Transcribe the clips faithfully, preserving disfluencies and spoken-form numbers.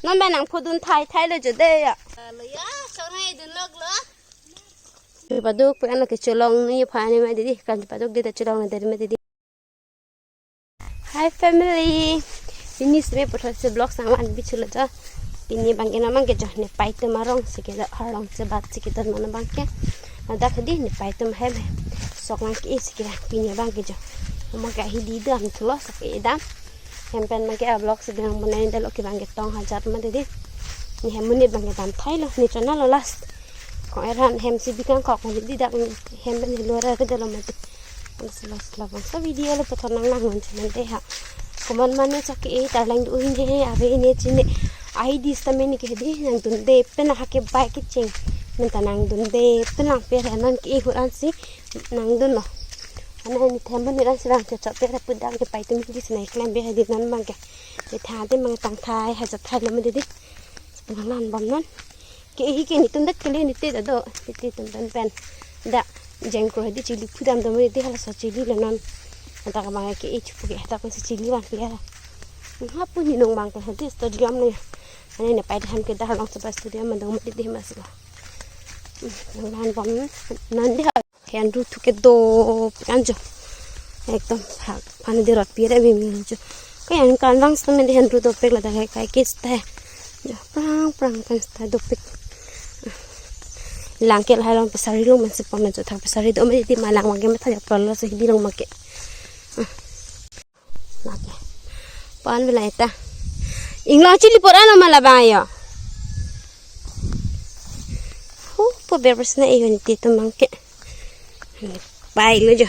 Non ba nang phodun thai thai lo jo de ya. Lo ya, sore dun lok lo. Paduk pe ano ke cholong ni pha ni ma didi, kan paduk didi cholong ni didi ma didi. Hi family. Pini seme puthot si vlog sang van bichulo jo. Pini bangke na bangke jo ne pai atum arong si kedo arong chebat si kedo mana bangke. Ada kedi ne pai atum hem sok nangke si kira pini bangke jo. Mama ke hidi dam thulo sok e dam. Hem pen bangke a vlog si bilang bonai dalo ke bangke tong hajar ma didi. Ne hem monit bangke dam thai lo, ne chona lo last. Kong eran hem si bikang kok ma didi dak hem pen lo ra ke dalo ma didi. Ang sila sila bangso video lo puthot nang nang ngon chuman de ha. Komat mane chok ke e tarlang du hin he ave ne chine. Ai dis ta mene ke di nang dun de pen ha ke bai ke cheng. Men ta nang dun de pen lang pe re non ke e hur an si nang dun lo. Ana ni them ni ran si bang ke chok pe ra put dang ke pai tum di si nai klem be ha di non bangke. Ke tha de mang tang thai ha jat thai lo ma didi. Nang lan bom non. Ke hi ke netum dak kele nete da do. Nete tum pen pen. Da jengkro hadi chili phudam do mene de halaso chili lo non. Anta kama ke e chupu ke hata ko chili wan pia. Ha pu ni nong bang ke hadi stadium ne. Ane ne pai ham ke da long sa stadium ma do mene de mas lo. Nang lan bom non de. Henru thu ke dopik an jo. Ekdom phak pani de rot pire mi mi jo. Ke yang kan bang sita mene henru dopik la da kai kai ke sita. Jo prang prang kan sita dopik. Lang ke lahai long pesari long man si pame jo thak pesari do mene di ma lang ma ke ma tha jo prang lo si di long ma ke. Lake. Pan belai ta. Inglong chili por ano ma labang yo. Hu, po berbers na iyo niti tum bangke. Pai lo jo.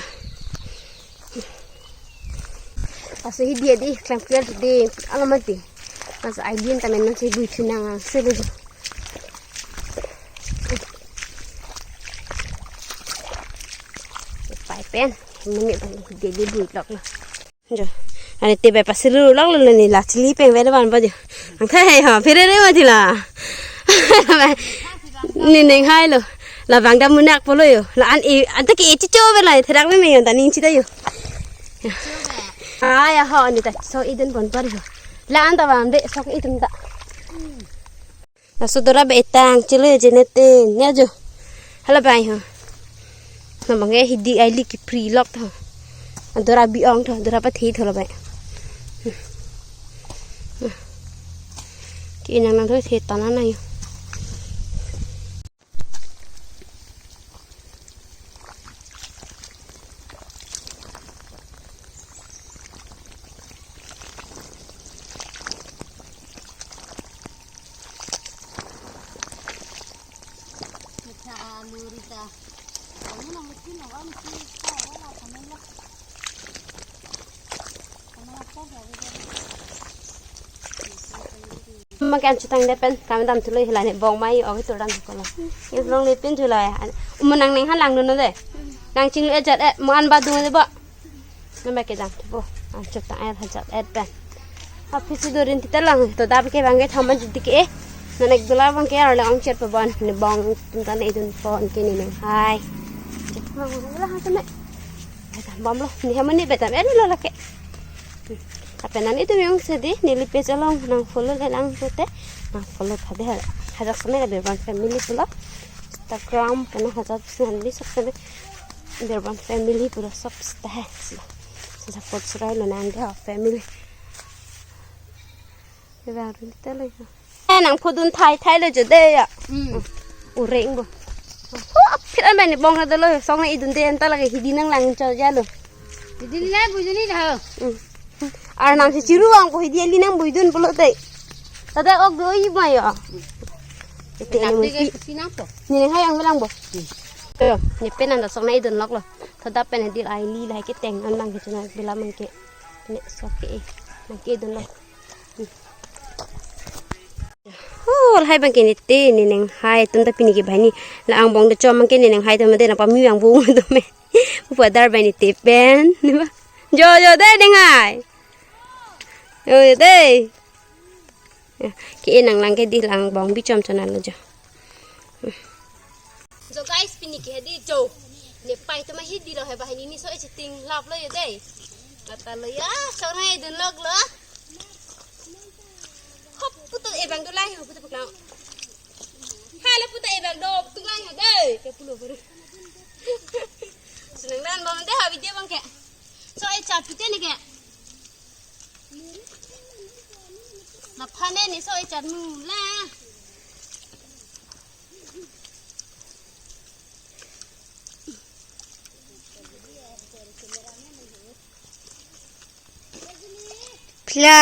Aso hi dia di, klam clear di, alamat di. Mas idea tamen non si bui thunang se lo jo. Pai pen, mene bang dia di bui lok lo. Jo. Ani te bai pasilu lok lo ni la chili peng bai lo ban ba jo. Ang thai ha phere re ma ji la. Ni neng hai lo. La bang da munak polo yo. La an e an ta ke e chicho be la therak me me yo ta ning chita yo. Ai ya ho ni ta so idun bon par yo. La an ta ban be sok idun ta. Laso dora be etang chelo je ne te ne jo. Hala bai ho. Na bang e hidi aili ke pri lok tho. Dora bi ong tho, dora pa thi tho la bai. Ke nang nang tho the ta na na yo. Makan chutang de pen kam dam thulo hilai ne bong mai oke tur dam thulo. Ye bong le pin thulo. Umun nang neng halang dun de. Nang chinglu ejat e mo an ba dun de bo. Nang ba ke dam thubo. An chutang er hajat et pen. Aphi si dorin tita lang to dab ke bang ke thaman judi ke. Nang ek dula bang ke arle ong chet pabon ne bong tum ta ne dun pon ke ne neng hai. Bom lo ni hamani betam e lo lake. Apen nang itum yung sedi neli page along nang follow le lang sote. Nang follow thade ha. Hajak sene ka Birban family pulo. Instagram pena hajak sene sok sene Birban family pulo sok seta hai. Sa support surai lo nang de family. Ke bang run te lo. Eh, nang phodun thai thai lo jo de ya. Hmm. Ureng bo. Oh, phir an bani bong na dolo song na idun de anta lagi hidi nang lang cho ja lo. Hidi ni lai bujuni dah. Hmm. Ar nang si chiru ang ko hidi ali nang buidun pulo te. Tada ok do i ma ya. Ete ni mo pi. Sinang po. Ni neng hai ang lang bo. Hmm. Yo, ni pen anda song na idun lok lo. Tada pen hidi ai li lai ke teng an lang ke chuna bila man ke. Ne sok ke. Nang ke idun lok. Oh, lahai bang ke ne te ne neng hai tum ta pini ke bai ni la angbong de chom bang ke ne neng hai tum de na pa mi angbong tum me. Upa dar bai ne te pen ne ba. Jo jo de neng hai. Jo jo de. Ke nang lang ke di la angbong bi chom chona lo jo. So guys, pini ke hedi jo. Ne pai to ma hedi lo he bahini ni so e chiting lap lo yo dei. Kata lo ya, so na idun lok lo. Hop puto e bang Puta paklang. Hala puta ebak do, paklang ha dei. Ke pulo baru. Senang dan bang dei ha video bang ke. So echat pute ne ke. Laphane ne so echat mu la. Phla.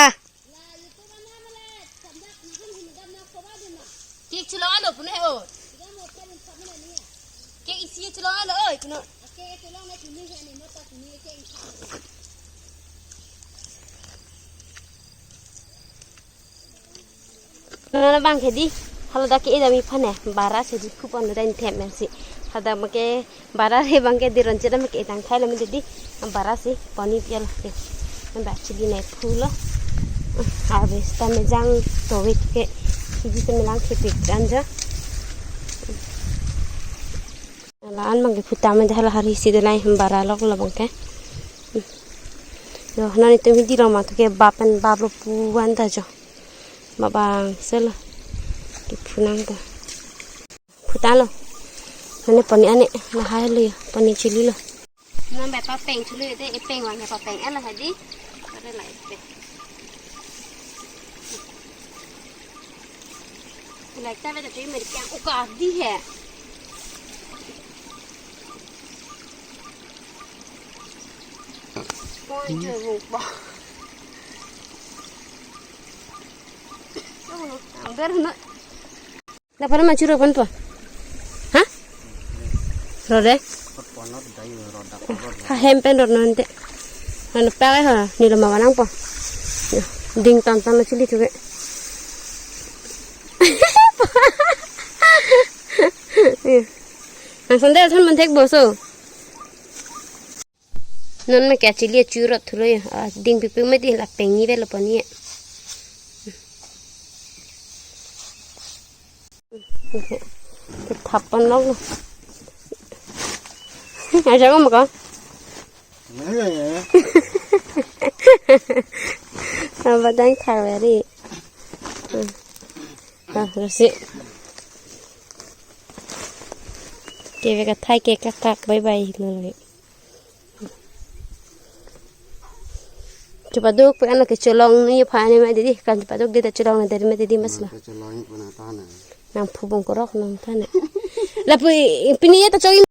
Cake chilong alo puno he o. Cake isi chilong alo oi puno. Nana bang ke dei, hala dak ke-e dam-i aphan he, bara si dei, kupon ren them si. Hadak abang ke bara re abang ke dei ron chedam ke tang thai lo me dei, bara si pon-i pial ke. Ba chili nai phu lo. Harvest ta mejang to wait ke. Chili ta melang ke pik dan jo. La-an abang ke phuta me hala hari si donai bara lok lo abang ke. Yo, non itum hidi lo ma to ke bap pen bap lo pu wan ta jo. Bap bang selo. Kephu nang ta. Phuta lo. Mane pon-i ane lahai lo yo. Pon-i chili lo. Non ba papeng chili te epeng wan ya papeng ala hadi. Kare la epeng. Like ta beta tri meri kyang uka di he. Koi jo rupa. Ang ber na. Dapat ma churo pon po. Ha? Rode? Ha hem pen rode non te. Ano pa ha ni lo ma wanang po. Ding tan tan chili tu ke. Ang sandal than man thek boso. Non ma kya chili churot thulo ya. Ah, ding pipi me di la peng-i velo pon-i ya. Thap pon lok lo. Aja ko maka. Apa dang kaweri. Ah, rasi. Keve kathai ke kakak bye bye lo. Chupaduk pe ano ke cholong ni pha ni ma dei, kan chupaduk dei ta cholong na dei ma dei mas lo. Cholong ni puna ta na. Nang phubung korok nang ta na. Lapu pini ya ta chong